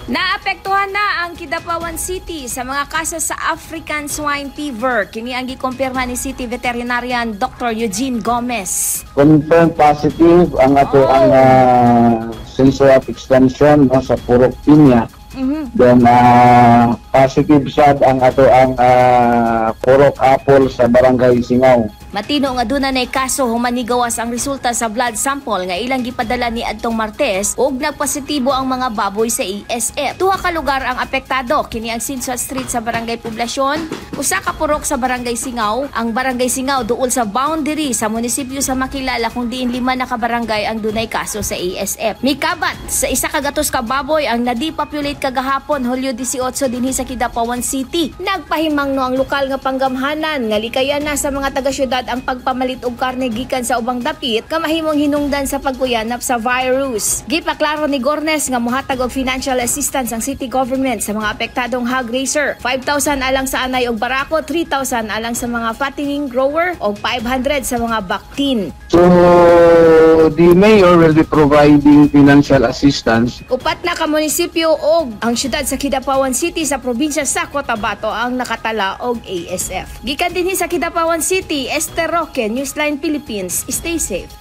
Naapektuhan na ang Kidapawan City sa mga kaso sa African Swine Fever. Kini ang gikumpirma ni City Veterinarian Dr. Eugene Gomez. Confirm positive ang ato ang Sinsuat Extension, no, sa Purok Pinya. Then positive sad ang ato ang Purok Apple sa Barangay Singaw. Matino nga duna nay kaso human nigawas ang resulta sa blood sample nga ilang gipadala ni adtong Martes ug nagpositibo ang mga baboy sa ASF. Duha ka lugar ang apektado, kini ang Sinsuat Street sa Barangay Poblasyon, usa ka purok sa Barangay Singaw. Ang Barangay Singaw duol sa boundary sa munisipyo sa Makilala kung diin lima na ka barangay ang dunay kaso sa ASF. Mikabat sa 100 ka baboy ang na-depopulate kagahapon, Hulyo 18, dinhi sa Kidapawan City. Nagpahimangno ang lokal nga panggamhanan nga likayan na sa mga taga-syudad ang pagpamalit og karne gikan sa ubang dapit kamahimong hinungdan sa pagkuyanap sa virus. Gipaklaro ni Gornes nga mohatag og financial assistance ang city government sa mga apektadong hog raiser. 5,000 alang sa anay og barako, 3,000 alang sa mga fattening grower og 500 sa mga baktin. So the mayor will be providing financial assistance. 4 na ka munisipyo og ang syudad sa Kidapawan City sa probinsya sa Cotabato ang nakatala og ASF. Gikan dinhi sa Kidapawan City, Esther Roque, Newsline Philippines. Stay safe.